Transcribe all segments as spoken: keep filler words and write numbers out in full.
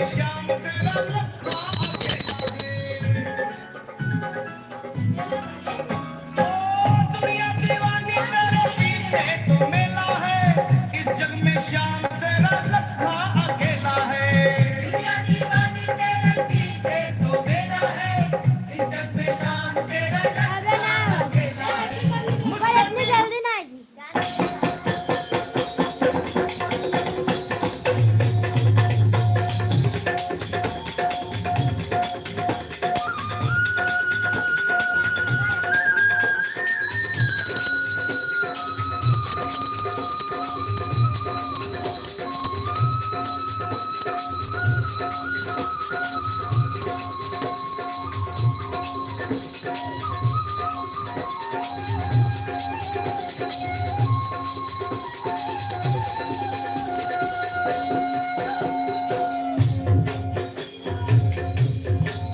श्याम तेरा लखा अकेला है। ओ दुनिया दीवानी तेरे पीछे तो मेला है, इस जग में श्याम तेरा लखा अकेला है। दुनिया दीवानी तेरे पीछे तो मेला है, इस जग में श्याम तेरा लखा अकेला है। पर इतनी जल्दी ना जी।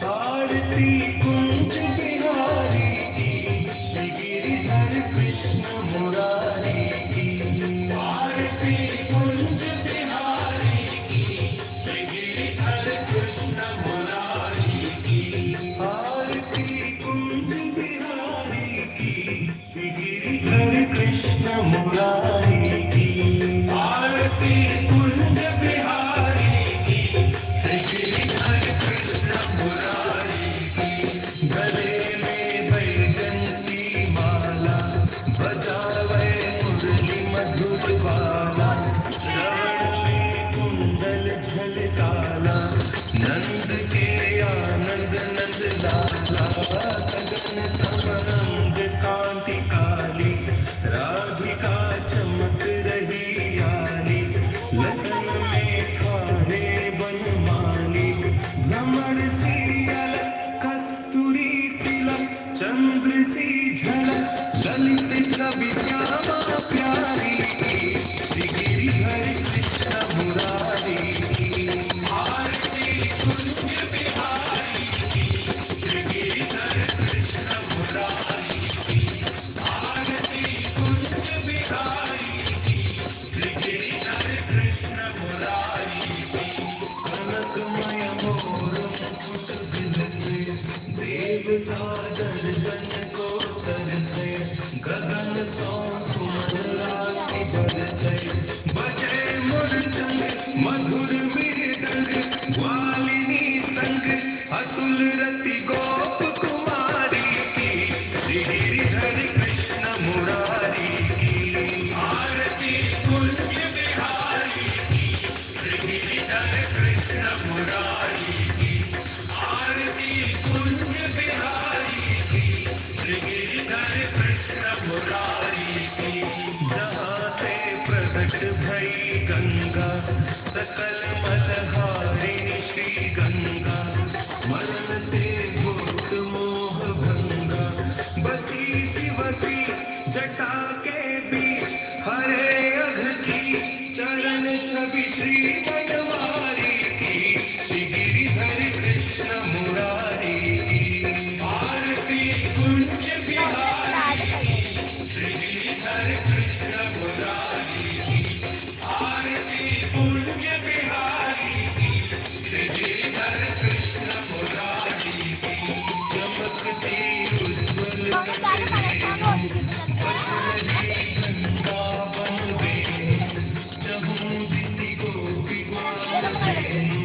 आरती कुंज बिहारी की, श्री गिरिधर कृष्ण मुरारी की। आरती कुंज बिहारी की, श्री गिरिधर कृष्ण मुरारी की। आरती कुंज बिहारी की, श्री गिरिधर कृष्ण मुरारी की। आरती कुंज बिहारी की, श्री गिरिधर कृष्ण मुरारी की। गले में बैजंती माला, बजावे मुरली मधुर बाला। श्रवण में कुंडल झलकाला, नंद के आनंद नंद लाला। गगन सम अंग कांति काली, राधिका चमक रही आली। लखन में ठाढ़े बनमाली, भ्रमर सी अलख कस्तूरी तिलक, चंद्र सी झलक ललित छवि श्यामा प्यारी की। श्री गिरिधर कृष्ण मुरारी की। आरती कुंज बिहारी की। श्री गिरिधर कृष्ण मुरारी की। आरती कुंज बिहारी की। श्री गिरिधर कृष्ण मुरारी की। कनकमय मोर मुकुट विलसे, देवता दर्शन को तरसे। गगन सो सुमन राशि बरसे, बजे मुरचंग मधुर मृदंग। ग्वालिनी संग अतुल रति गोप कुमारी की। श्री गिरिधर कृष्ण मुरारी की। आरती कुंज बिहारी की। श्री गिरिधर कृष्ण मुरारी की। आरती कुंज बिहारी की। श्री गिरिधर कृष्ण मुरारी की। जहाँ ते प्रकट भई गंगा, सकल मलहारिणी श्री गंगा। स्मरण ते होत मोह भंगा, बसी शिव शीश जटा के बीच। हरे अघ की चरण छवि श्री बनवारी की। श्री गिरिधर कृष्ण मुरारी की। आरती कुंज बिहारी की। श्री गिरिधर कृष्ण मुरारी की। आरती कुंज बिहारी की। श्री गिरिधर कृष्ण मुरारी की। चमकती उज्ज्वल वृंदावन में, जहूँ दिसि गोपी ग्वाल वेणु।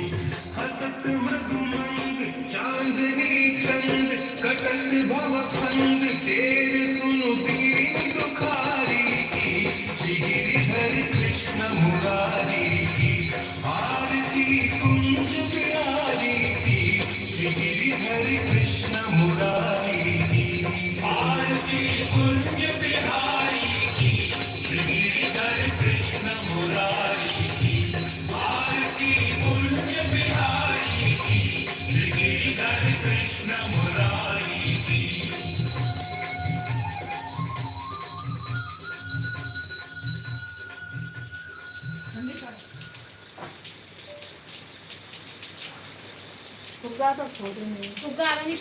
हसत मधुमंग चांदनी चंद, कटत भव फंद, टेर सुनु दीन दुखारी की। श्री गिरिधर कृष्ण मुरारी की। आरती कुंज बिहारी की। श्री गिरिधर कृष्ण मुरारी की। आरती कुंज बिहारी की। श्री गिरिधर कृष्ण मुरारी की। आरती कुंज बिहारी की। श्री गिरिधर कृष्ण मुरारी की। फुग्गा तो छोड़ दे। फुग्गा आवे नहीं।